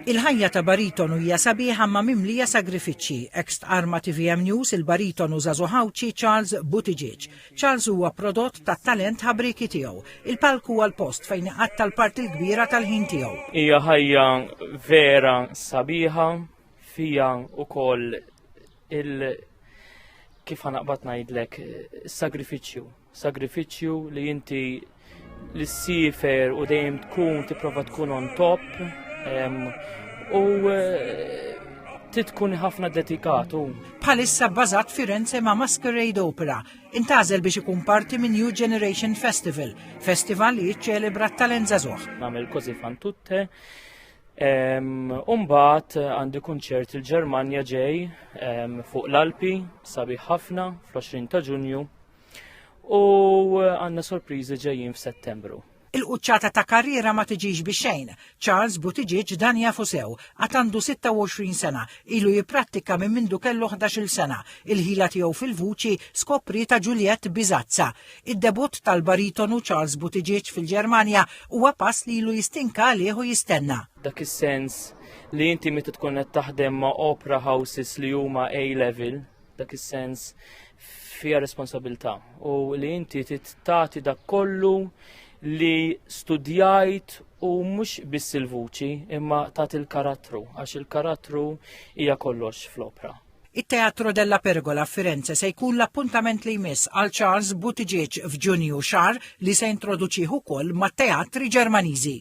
Il-ħajja ta' baritonu hija sabiħa ma mimlija sagrifiċċji. Hekk stqarr ma' TVM News il-baritonu żagħżugħ Għawdxi Charles Buttigieg. Charles huwa prodott tat-talent ħabrieki tiegħu. Il-palk huwa l-post fejn iqatta' l-parti l-kbira tal-ħin tiegħu. Hija ħajja vera sabiħa, fija ukoll il kif ħanaqbad ngħidlek sagrifiċċju. Sagrifiċċju li inti li ssifer u dejjem tkun tipprova tkun on top u eh, tkun ħafna dedikatu. Bħalissa bbażat Firenze ma' Masquerade Opera, intgħażel biex ikun parti minn New Generation Festival, festival li jiċċelebra t-talent żagħżugħ. Nagħmel Così fan tutte. Umbagħad għandi kunċert il-Ġermanja ġej fuq l-Alpi, sabiħ ħafna, fl-20 ta' Ġunju. U għandna sorpriżi ġejjin f'Settembru. Il-quċċata ta' karriera ma tiġix bi xejn. Charles Buttigieg dan jafu sew, għad għandu 26 sena, ilu jipprattika minn mindu kellu 11-il sena. Il-ħila tiegħu fil-vuċi skoprietha Juliette Bisazza. Id-debutt tal-baritonu Charles Buttigieg fil-Ġermanja huwa pass li ilu jistinka għalih u jistenna. Dak is-sens li inti meta tkun qed taħdem ma' opera houses li huma A-level, dak is-sens fiha responsabilità u li inti tagħti dak kollu li studjajt u mhux biss il-vuċi imma tagħti il-karattru għax il-karattru hija kollox fl-opra. It-Teatro della Pergola f'Firenze se jkun l-appuntament li jmiss għal Charles Buttigieg f'Ġunju, xahar li se jintroduċih ukoll mat-teatri Ġermaniżi.